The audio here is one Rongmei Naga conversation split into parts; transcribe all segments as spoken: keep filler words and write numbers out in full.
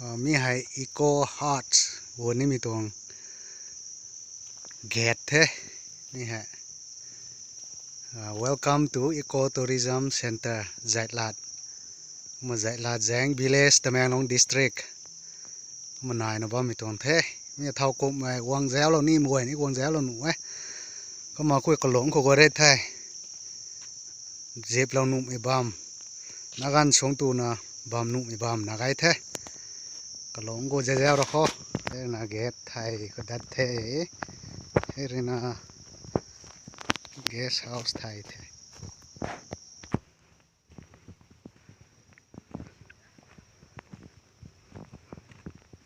Mi hei Eco Huts guang nimei tuang gate the. Mi hei Welcome to Eco Tourism Centre, Zaitlat. Kumna Zaitlat Zaeng Village, Tamenglong District. Kumna naina bammei tuang the. Mi thowkumhmei guang zauclou nimei guay ni guang zauclou nuh e. Kumna khui kalung khou guay re the. Ziplou nuhmei bam. Naganv suang tuna bam nuhmei bam na gay the. Kalung khou zazau ra kho. Hei rui na gate thei khou dat the. Hei rui na guest house thei the.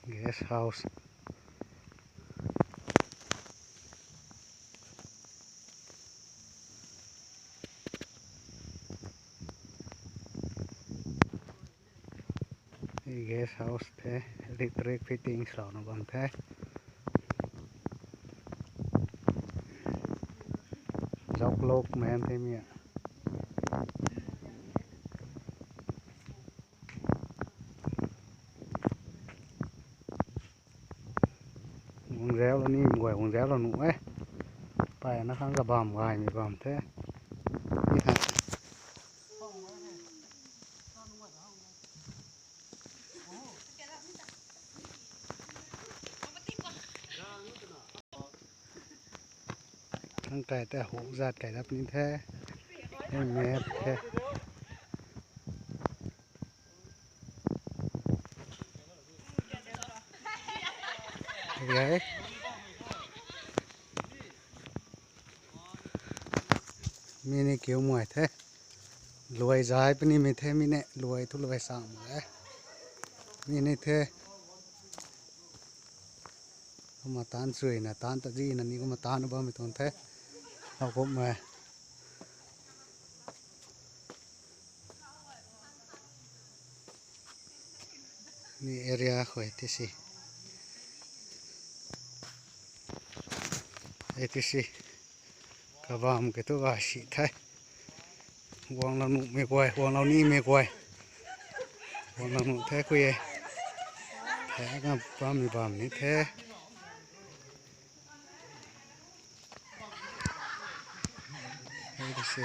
Guest house. Guest house the, electric fittings louna bam the. Zauclou man the mi a. Guang zauclou nimei guay guang zauclou nuh e. Mpeyna khang kabam gaymei bam the. Mi hei Thang kai tei huk zat kai dat puni the. Hei map the. Mi ni kiu muay the. Luai zay puni mi the mi ni luai thu luai sang mak e. Mi ni the. Kumna taanc chuina taanc tazina ni kumna taanc bammei tuang the. Hou kumna ni area khou ti si. Ti si. Kabam ke tu gay si the. Guanglou nuhmei guay, guanglou nimei guay. Guanglou nuh the kui e. Thei na bammei bam ni the. Hei ti si.